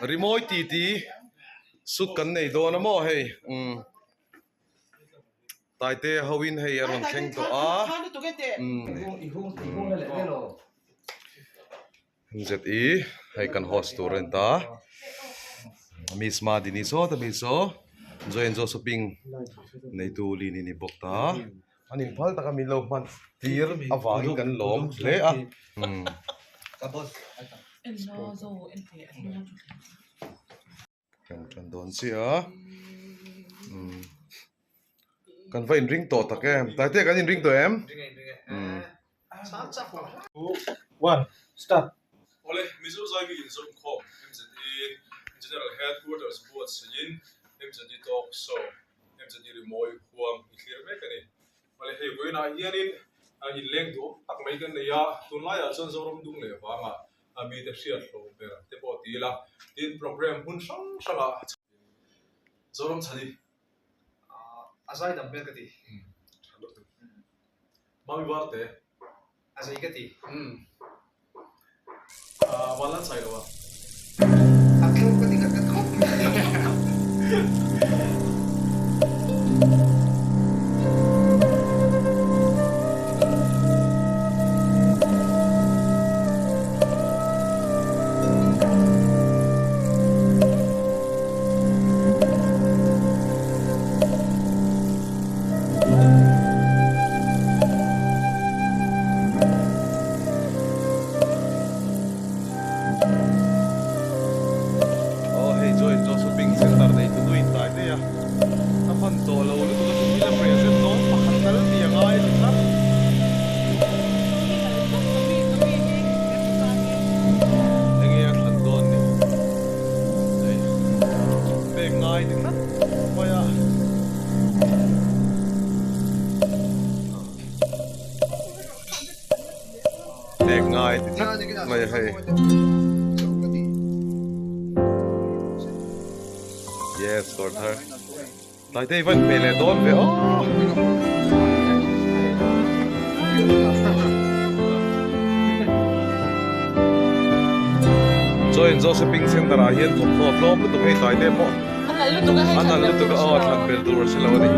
Rimawi titi sut kan nei dawn a maw hei umm Taite ho in hei a rawn thleng tawh a umm MZE hei kan host tur a ni ta Miss Madini saw ta mi saw Joy and Joe shopping neitu Lini ni bawk ta. An inphal taka min lo hman tir avangin kan lawm hle a. Kan tan dawn chiah a. Kan va inring tawh tak em. Taite kan inring tawh em? Awle, Mizo Zaimi inzawmkhawm MZE General Headquarters buatsaihin MZE Talk Show MZE rimawi huang i thlir mek a ni. Awle hei vawiinah hianin inleng duhawm tak mai kan nei a, tunlaiah chuan Zoram dung leh vangah mite hriat hlawh ber te pawh ti ila, tin programme hmun hrang hrangah Zoram chhani a zai dam hmel ka ti. Mami Varte. A zei ka ti. Van lan sai lo a. A thlauh ka ti ka ka khawp mai. Aw hei Joy and Joe shopping center nei tu nuin tai daih a, a hman tawh lo lutuk a chu thil a present dawn pakhat tal tih a ngai a ni tlat. Enge a thlan dawn ni? Hei pek ngai ni tlat mai a. Pek ngai ti tlat mai a hei. Yes, dawr thar. Taite i va inhmeh leh dawn ve aw. Joy and Josephine Center ah hian thawmhnaw tlawm lutuk hei Taite pawh A nalh lutuk a hei a nalh lutuk a aw thlan bel tur a hre lo a ni.